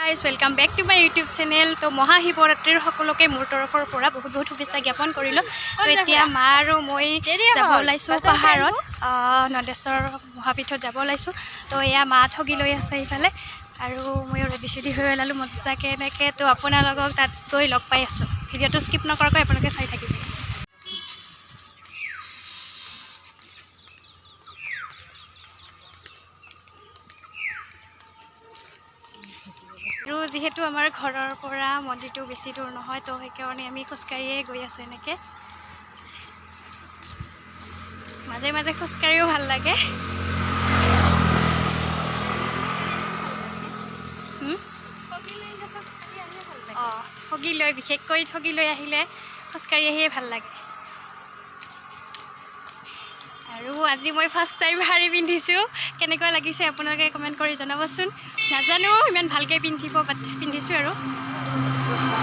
Guys, welcome back to my YouTube channel. তো মহাশিৱৰাত্ৰিৰ সকলোকে মোৰ তৰফৰ পৰা বহুত বহুত শুভেচ্ছা জ্ঞাপন কৰিলোঁ। তো এতিয়া মা আৰু মই যাব ওলাইছোঁ পাহাৰত, নন্দেশ্বৰ মহাপীঠত যাব ওলাইছোঁ। তো এয়া মা ঠগি লৈ আছে ইফালে আৰু ময়ো ৰেডি চেডি হৈ ওলালোঁ মজাকৈ এনেকৈ। তো আপোনালোকক তাত গৈ লগ পাই আছোঁ। ভিডিঅ'টো স্কিপ নকৰাকৈ আপোনালোকে চাই থাকিব। আৰু যিহেতু আমাৰ ঘৰৰ পৰা মন্দিৰটো বেছি দূৰ নহয়, তো সেইকাৰণে আমি খোজকাঢ়িয়ে গৈ আছোঁ এনেকৈ। মাজে মাজে খোজকাঢ়িও ভাল লাগে। অঁ, ঠগি লৈ, বিশেষকৈ ঠগি লৈ আহিলে খোজকাঢ়ি আহিয়ে ভাল লাগে। আৰু আজি মই ফাৰ্ষ্ট টাইম শাৰী পিন্ধিছোঁ। কেনেকুৱা লাগিছে আপোনালোকে কমেণ্ট কৰি জনাবচোন। নাজানো ইমান ভালকৈ পিন্ধিব, বাট পিন্ধিছোঁ। আৰু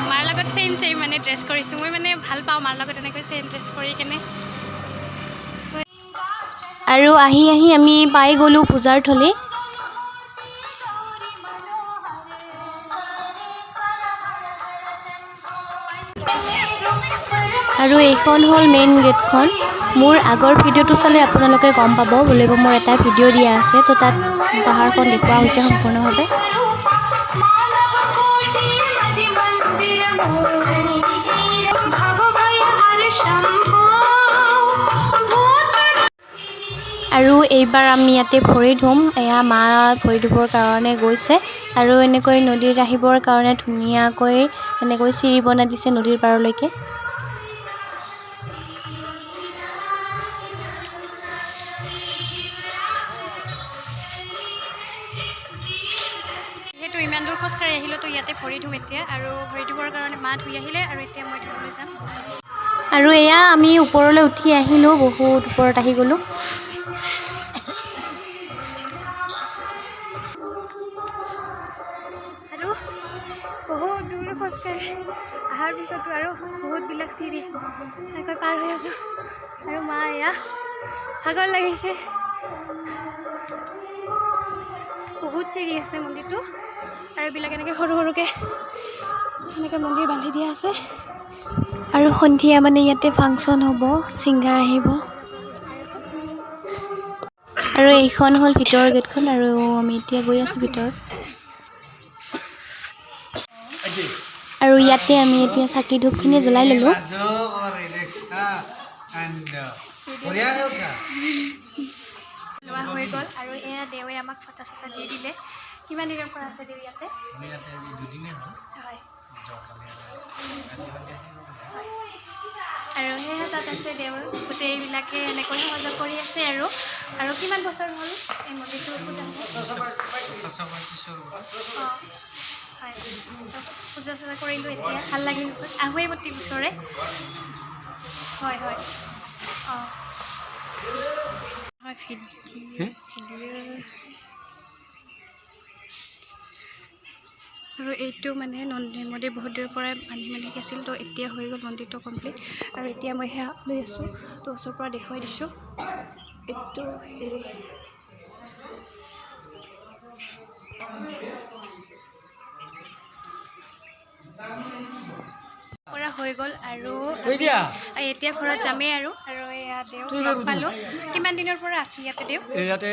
মাৰ লগত ছেইম ছেইম মানে ড্ৰেছ কৰিছোঁ। মই মানে ভাল পাওঁ মাৰ লগত এনেকৈ ছেইম ড্ৰেছ কৰি কেনে। আৰু আহি আহি আমি পাই গ'লোঁ পূজাৰ থলী। আৰু এইখন হ'ল মেইন গেটখন। মোৰ আগৰ ভিডিঅ'টো চালে আপোনালোকে গম পাব বুলিব, মোৰ এটা ভিডিঅ' দিয়া আছে। তো তাত পাহাৰখন দেখুওৱা হৈছে সম্পূৰ্ণভাৱে। আৰু এইবাৰ আমি ইয়াতে ভৰি ধুম। এয়া মা ভৰি ধুবৰ কাৰণে গৈছে। আৰু এনেকৈ নদীত আহিবৰ কাৰণে ধুনীয়াকৈ এনেকৈ চিৰি বনাই দিছে নদীৰ পাৰলৈকে। যিহেতু ইমান দূৰ খোজকাঢ়ি আহিলোঁ, তো ইয়াতে ভৰি ধুম এতিয়া। আৰু ভৰি ধুবৰ কাৰণে মা ধুই আহিলে আৰু এতিয়া মই ধুবলৈ যাম। আৰু এয়া আমি ওপৰলৈ উঠি আহিলোঁ, বহুত ওপৰত আহি গ'লোঁ। আৰু বহুত দূৰ খোজকাঢ়ি অহাৰ পিছতো আৰু বহুতবিলাক চিৰি এনেকৈ পাৰ হৈ আছোঁ। আৰু মা এয়া ভাগৰ লাগিছে। বহুত চিৰি আছে মন্দিৰটো। আৰু এইবিলাক এনেকৈ সৰু সৰুকৈ এনেকৈ মন্দিৰ বান্ধি দিয়া আছে। আৰু সন্ধিয়া মানে ইয়াতে ফাংচন হ'ব, ছিংগাৰ আহিব। আৰু এইখন হ'ল ভিতৰৰ গেটখন আৰু আমি এতিয়া গৈ আছোঁ ভিতৰত। আৰু ইয়াতে আমি এতিয়া চাকি ধূপখিনি জ্বলাই ল'লোঁ। লোৱা হৈ গ'ল আৰু এয়া দেৱে আমাক ফটা চটা দি দিলে। কিমান দিনৰ পৰা আছে দেউ ইয়াতে? হয়। আৰু সেয়া তাত আছে দেউ, গোটেইবিলাকে এনেকৈ সহযোগ কৰি আছে। আৰু আৰু কিমান বছৰ হ'ল এই মন্দিৰটো পূজা? অঁ হয়, পূজা চূজা কৰিলোঁ, এতিয়া ভাল লাগিল। আহোঁৱেই প্ৰতি বছৰে। হয় হয়, অঁ হয়। Video' video'. আৰু এইটো মানে নন্দী মন্দিৰ বহুত দূৰৰ পৰাই বান্ধি বান্ধি আছিল। তো এতিয়া হৈ গ'ল মন্দিৰটো কমপ্লিট। আৰু এতিয়া মই সেয়া লৈ আছোঁ, তো ওচৰৰ পৰা দেখুৱাই দিছোঁ। এইটো হেৰি পৰা হৈ গ'ল আৰু এতিয়া ঘৰত যামেই। আৰু আৰু এয়া দেউ লগ পালোঁ। কিমান দিনৰ পৰা আছে ইয়াতে দেউ? ইয়াতে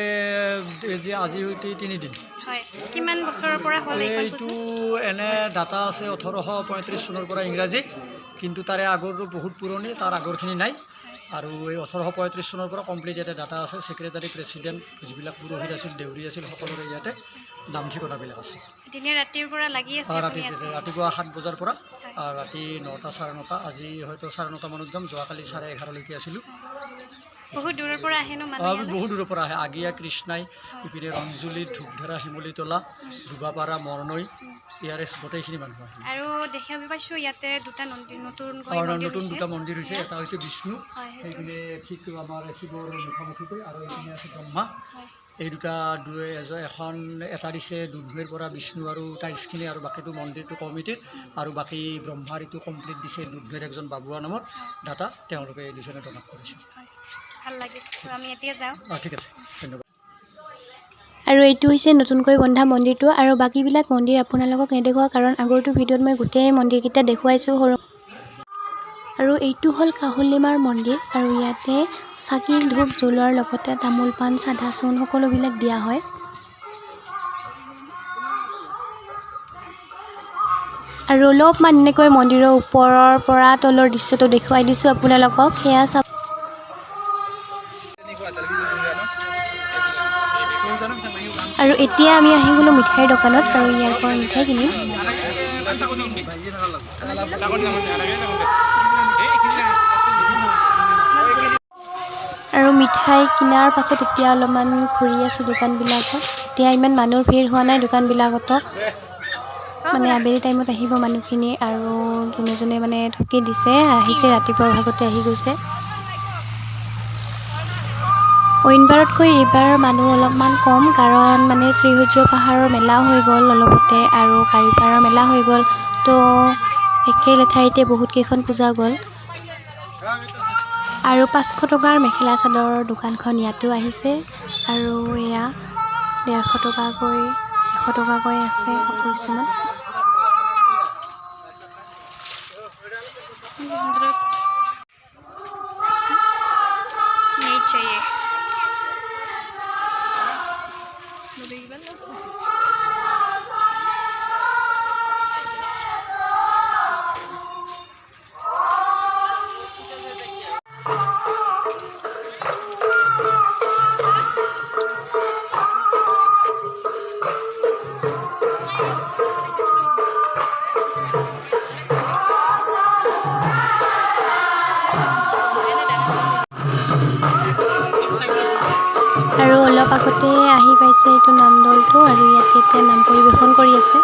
যে আজি সৈতে 3 দিন। হয়, কিমান বছৰৰ পৰা হ'ল এইখন? এইটো এনে ডাটা আছে 1835 চনৰ পৰা ইংৰাজী, কিন্তু তাৰে আগৰটো বহুত পুৰণি, তাৰ আগৰখিনি নাই। আৰু এই 1835 চনৰ পৰা কমপ্লিট ইয়াতে ডাটা আছে। ছেক্ৰেটাৰী, প্ৰেচিডেণ্ট, যিবিলাক পুৰোহিত আছিল, দেউৰী আছিল, সকলোৰে ইয়াতে নাম ঠিকনাবিলাক আছে। দিনে ৰাতিৰ পৰা লাগি আছে? ৰাতি ৰাতিপুৱা 7 বজাৰ পৰা ৰাতি 9টা, 9:30। আজি হয়তো 9:30 মানত যাম। যোৱাকালি 11:30লৈকে আছিলোঁ। বহুত দূৰৰ পৰা আহে ন মানুহ? বহুত দূৰৰ পৰা আহে। আগিয়া, কৃষ্ণাই, ইপিনে ৰঞ্জুলি, ধূপধৰা, শিমলীতলা, ডুবাপাৰা, মৰনৈ, ইয়াৰে গোটেইখিনি মানুহ আহে। আৰু দেখিব পাইছোঁ ইয়াতে দুটা নতুন নতুন দুটা মন্দিৰ হৈছে। এটা হৈছে বিষ্ণু, সেইপিনে ঠিক আমাৰ শিৱৰ মুখামুখিকৈ, আৰু এইপিনে আছে ব্ৰহ্মা। এই দুটা এখন এটা দিছে দুধনৈৰ পৰা বিষ্ণু আৰু টাইলছখিনি, আৰু বাকীটো মন্দিৰটো কমিটিৰ। আৰু বাকী ব্ৰহ্মাৰ এইটো কমপ্লিট দিছে দুধনৈৰ একজন বাবুৱা নামৰ দাতা, তেওঁলোকে এই দুজনে ডনেট কৰিছে। ভাল লাগে। আমি এতিয়া যাওঁ। অঁ, ঠিক আছে, ধন্যবাদ। আৰু এইটো হৈছে নতুনকৈ বন্ধা মন্দিৰটো। আৰু বাকীবিলাক মন্দিৰ আপোনালোকক নেদেখুওৱা, কাৰণ আগৰটো ভিডিঅ'ত মই গোটেই মন্দিৰকেইটা দেখুৱাইছোঁ সৰু। আৰু এইটো হ'ল কাহুলিমাৰ মন্দিৰ। আৰু ইয়াতে চাকি ধূপ জ্বলোৱাৰ লগতে তামোল পাণ, চাধা চূণ সকলোবিলাক দিয়া হয়। আৰু অলপমান এনেকৈ মন্দিৰৰ ওপৰৰ পৰা তলৰ দৃশ্যটো দেখুৱাই দিছোঁ আপোনালোকক, সেয়া চাব। আৰু এতিয়া আমি আহি গ'লোঁ মিঠাইৰ দোকানত আৰু ইয়াৰ পৰা মিঠাই কিনিম। আৰু মিঠাই কিনাৰ পাছত এতিয়া অলপমান ঘূৰি আছোঁ দোকানবিলাকত। এতিয়া ইমান মানুহৰ ভিৰ হোৱা নাই দোকানবিলাকতো, মানে আবেলি টাইমত আহিব মানুহখিনি। আৰু যোনে যোনে মানে ঢুকি দিছে আহিছে, ৰাতিপুৱাৰ ভাগতে আহি গৈছে। অইনবাৰতকৈ এইবাৰ মানুহ অলপমান কম, কাৰণ মানে শ্ৰীসূৰ্য পাহাৰৰ মেলাও হৈ গ'ল অলপতে আৰু কাৰিপাৰৰ মেলা হৈ গ'ল, তো একে লেঠাৰিতে বহুত কেইখন পূজা গ'ল। আৰু 500 টকাৰ মেখেলা চাদৰৰ দোকানখন ইয়াতো আহিছে। আৰু এয়া 150 টকাকৈ, 100 টকাকৈ আছে কাপোৰ কিছুমান। नहीं चाहिए। আৰু অলপ আগতে আহি পাইছে এইটো নামদলটো আৰু ইয়াতে এতিয়া নাম পৰিৱেশন কৰি আছে।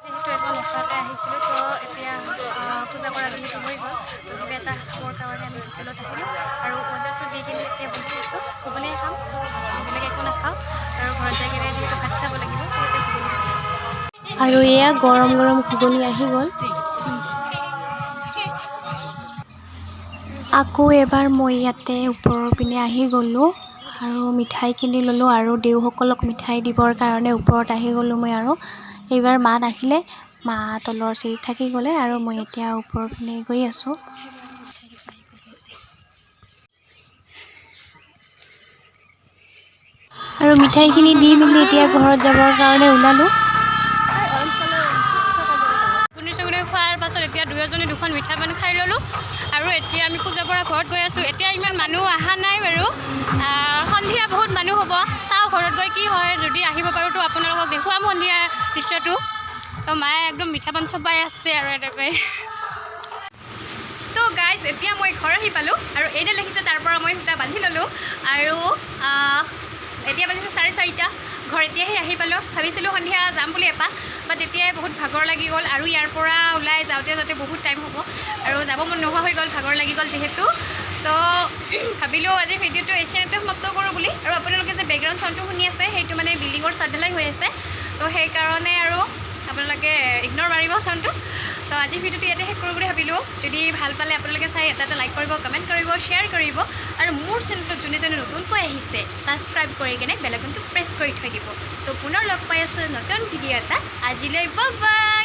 যিহেতু একো নোখোৱাকৈ আহিছিলোঁ, তো এতিয়া পূজা কৰা যিহেতু হৈ গ'ল, তো কিবা এটা খাবৰ কাৰণে আমি হোটেলত আহিলোঁ আৰু অৰ্ডাৰটো দি কিনে এতিয়া বহি আছোঁ। ঘুগুনিয়ে খাম, বেলেগ একো নাখাওঁ। আৰু ঘৰত যাই কিনে যিহেতু ভাত খাব লাগিব, তো এতিয়া ঘুগুনি খাম। আৰু এয়া গৰম গৰম ঘুগুনি আহি গ'ল। আকৌ এবাৰ মই ইয়াতে ওপৰৰ পিনে আহি গ'লোঁ আৰু মিঠাই কিনি ল'লোঁ আৰু দেউসকলক মিঠাই দিবৰ কাৰণে ওপৰত আহি গ'লোঁ মই। আৰু এইবাৰ মা নাহিলে, মা তলৰ চিৰিত থাকি গ'লে আৰু মই এতিয়া ওপৰৰ পিনে গৈ আছোঁ। আৰু মিঠাইখিনি দি মেলি এতিয়া ঘৰত যাবৰ কাৰণে ওলালোঁ। ঘুগুনি চুগুনি খোৱাৰ পাছত এতিয়া দুয়োজনে দুখন মিঠাই পান খাই ল'লোঁ আৰু এতিয়া আমি পূজাৰ পৰা ঘৰত গৈ আছোঁ। এতিয়া ইমান মানুহ অহা নাই বাৰু, সন্ধিয়া বহুত মানুহ হ'ব। চাওঁ ঘৰত গৈ কি হয়, যদি আহিব পাৰোঁ তো আপোনালোকক দেখুৱাম সন্ধিয়াৰ দৃশ্যটো। তো মায়ে একদম মিঠা পান চবাই আছে আৰু এনেকৈ। তো গাইজ, এতিয়া মই ঘৰ আহি পালোঁ আৰু এইডাল দেখিছে, তাৰ পৰা মই সূতা বান্ধি ল'লোঁ। আৰু এতিয়া বাজিছে 4:30, ঘৰ এতিয়াহে আহি পালোঁ। ভাবিছিলোঁ সন্ধিয়া যাম বুলি এপাক, বাট এতিয়াই বহুত ভাগৰ লাগি গ'ল আৰু ইয়াৰ পৰা ওলাই যাওঁতে যাওঁতে বহুত টাইম হ'ব আৰু যাব মন নোহোৱা হৈ গ'ল, ভাগৰ লাগি গ'ল যিহেতু। তো ভাবিলোঁ আজি ভিডিঅ'টো এইখিনিতে সমাপ্ত কৰোঁ বুলি। আৰু আপোনালোকে যে বেকগ্ৰাউণ্ড চাউণ্ডটো শুনি আছে, সেইটো মানে বিল্ডিঙৰ চাদ ঢালাই হৈ আছে, তো সেইকাৰণে আৰু আপোনালোকে ইগন'ৰ মাৰিব চাউণ্ডটো। তো আজি ভিডিঅ'টো ইয়াতে শেষ কৰোঁ বুলি ভাবিলোঁ। যদি ভাল পালে আপোনালোকে চাই এটা এটা লাইক কৰিব, কমেণ্ট কৰিব, শ্বেয়াৰ কৰিব আৰু মোৰ চেনেলটোত যোনে যোনে নতুনকৈ আহিছে ছাবস্ক্ৰাইব কৰি কিনে বেল আইকনটো প্ৰেছ কৰি থৈ দিব। তো পুনৰ লগ পাই আছোঁ নতুন ভিডিঅ' এটাত। আজিলৈ বাই বাই।